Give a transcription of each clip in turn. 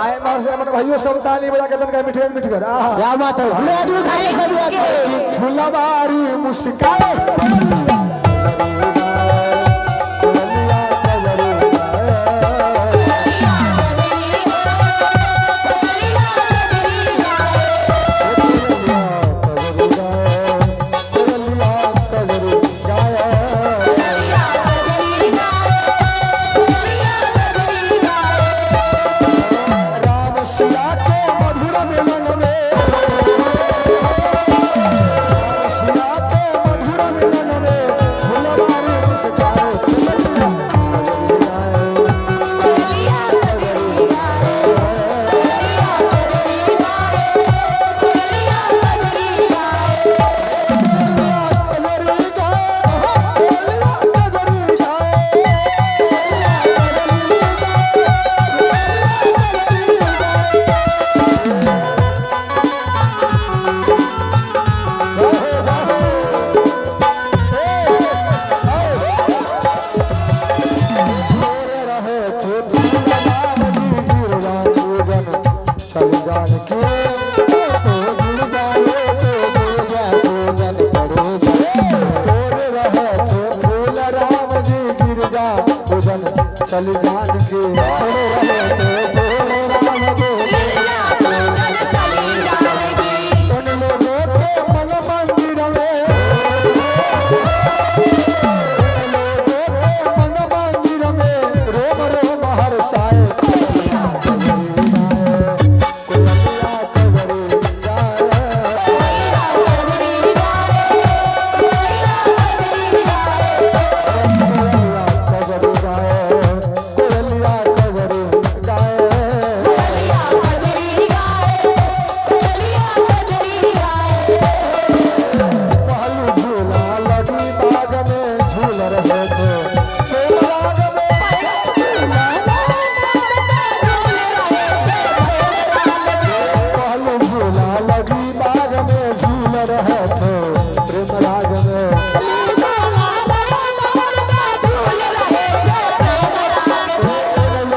आए मार से अपन भाइयों सब ताली बजा के तनका मिठगर मिठगर। आहा क्या बात है, प्लेट उठाइए सभी आदमी। फुलवारी मुस्काए राम सिया के मधुर मिलन में, राम सिया के मधुर मिलन में, फुलवारी मुस्काए चल जान के उन लोगों के मन मंदिर में, उन लोगों के मन मंदिर में, रोम रोम हर्षाए। प्रेम राग में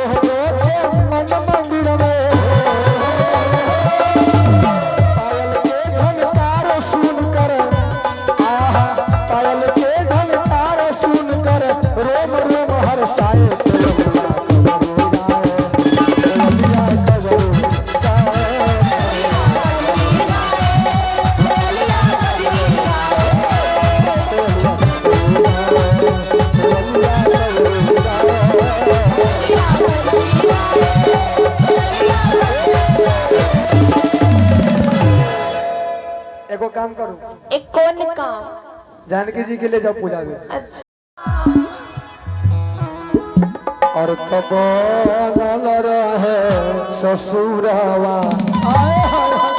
मन मंदिर में, पायल के झनकार सुनकर, आहा पायल के झनकार सुनकर, रोम रोम हर्षाए। एगो काम करू, एक कौन काम? जानकी जी के ले जाओ पूजा में। अच्छा। और तब बनल रहे ससुरवा, आय हाय हाय।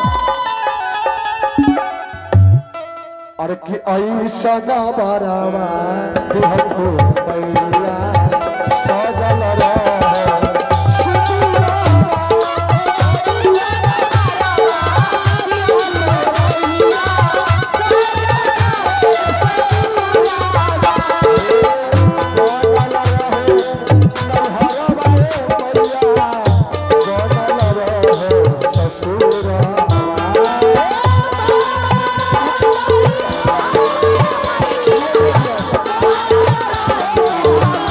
और कि ऐसा बरावा देहतो मैया सजल रहे ससुरवा। बनल रहे नैहरवा रे मैया, बनल रहे ससुरवा। Oh,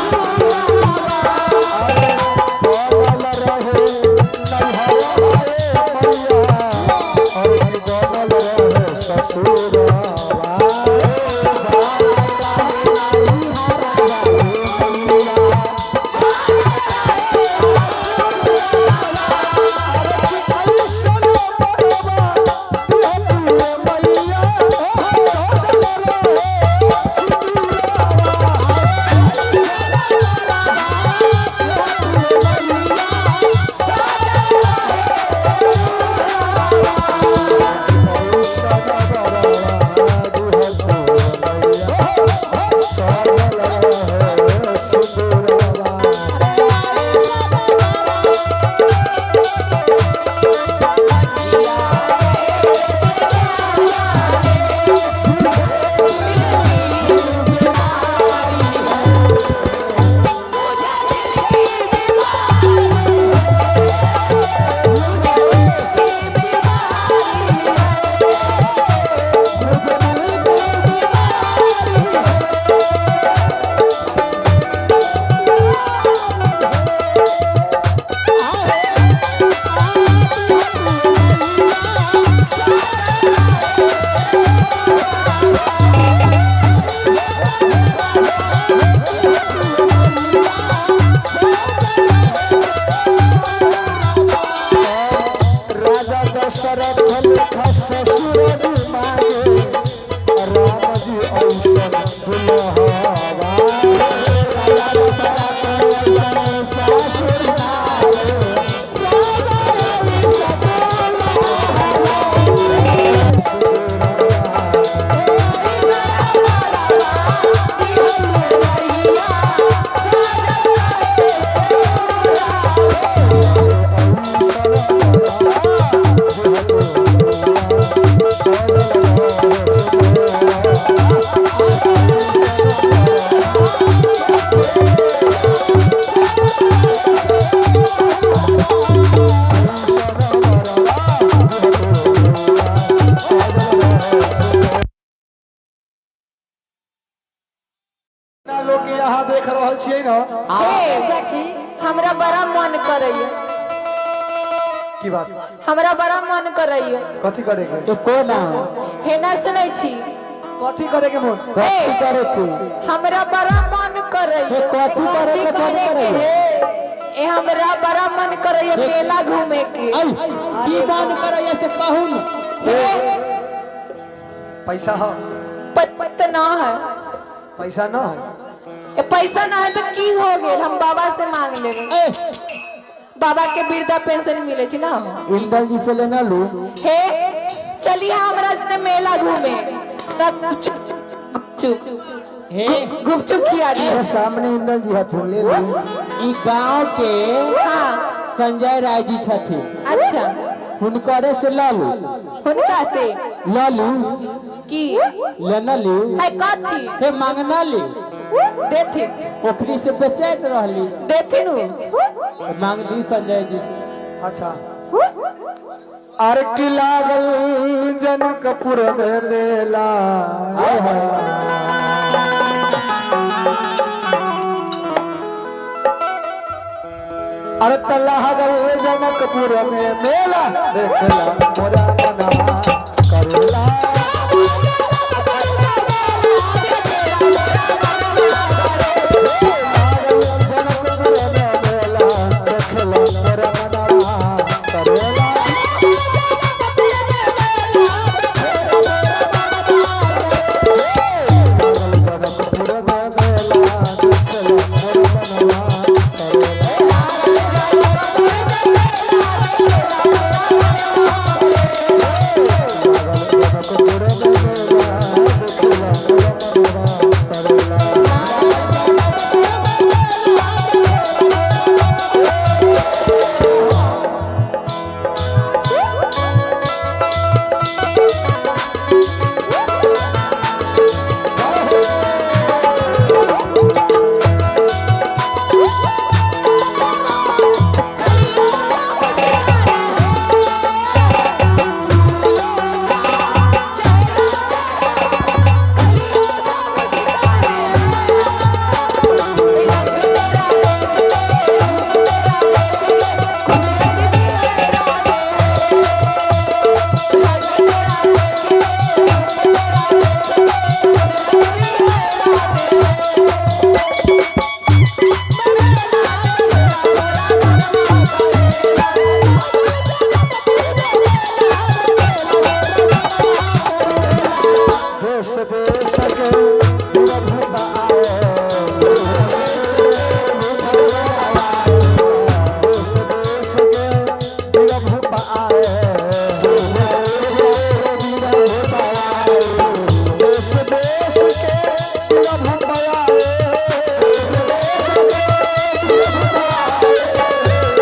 की बात? हमरा बड़ा मन करैया। कथी करे के? तो कोना हेना सुनै छी? कथी करे के मन? कथी करे के? हमरा बड़ा मन करैया। कथी करे के मन करैया? ए हमरा बड़ा मन करैया मेला घूमे के। ऐ की मन करैया से कहू न। पैसा हो? पत ना है। पैसा ना है? ए पैसा ना है तो की हो गेल, हम बाबा से मांग लेबै। बाबा के वृद्धा पेंशन मिले छी ना। इंदल जी से लेना लू। हे चलिए हमरा ने मेला घूमे। चुप हे गुपचुप खिया दिए। सामने इंदल जी हथुन ले लू। ई गांव के हाँ संजय राय जी छथिन। अच्छा हुनकरे से ललू। हुनका से ललू की लेना लू है कथी? हे मांगना ली देथिन। ओखरी से बेचैत रहली। देथिन मांगली संजय जी से। अच्छा अरे की लागल जनकपुर में मेला। अरे त लागल जनकपुर में मेला देखला मोरा मनवा करेला। जनकपुर में मेला देखला मोरा मनवा करेला। जनकपुर में मेला देखला मोरा मनवा करेला। जनकपुर में मेला देखला मोरा मनवा करेला। देश देश के प्रभु आए। देश देश के प्रभु आए। देश देश के प्रभु आए।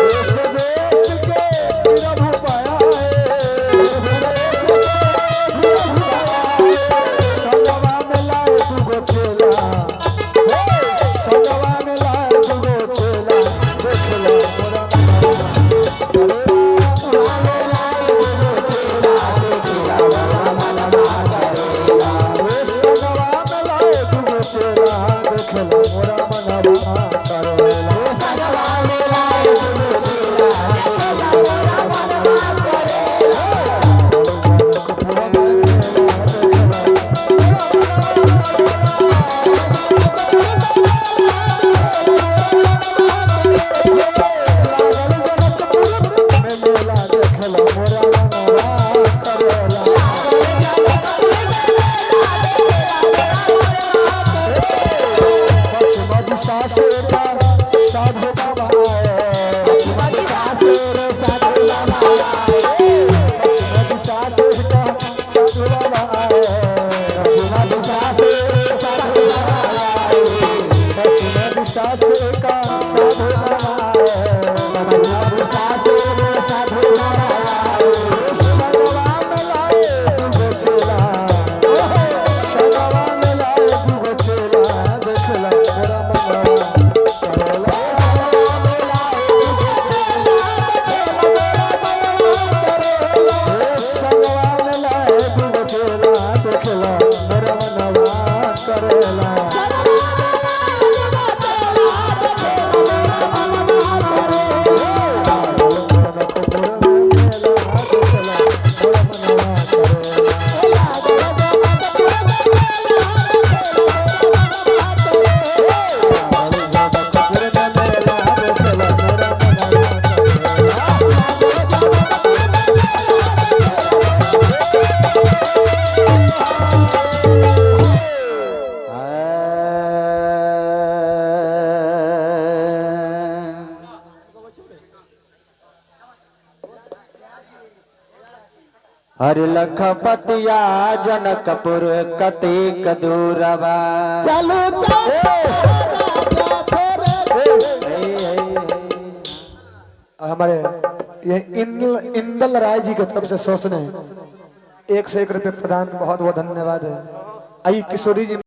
देश देश के प्रभु आए। संगवा में लाए दुगो चेला। हे संगवा में लाए दुगो चेला देखला मोरा मनवा। संगवा में लाए दुगो चेला देखला मोरा मनवा करेला। संगवा में लाए दुगो चेला देखला मोरा मनवा करेला। मेला देखला मोरा मनवा करेला। पश्चिम दिशा से साधु बाबा आए। पश्चिम दिशा से साधु बाबा आए। पश्चिम दिशा से साधु बाबा आए। पश्चिम दिशा से साधु बाबा आए। पश्चिम दिशा से साधु बाबा आए। पश्चिम दिशा से साधु बाबा आए। संगवा में लाए हर लखपतिया जनकपुर कतेक दूरबा। चलू और हमारे ये इंदल राय जी की तरफ से सोचने 101 रुपये प्रदान, बहुत बहुत धन्यवाद है। आई किशोरी जी।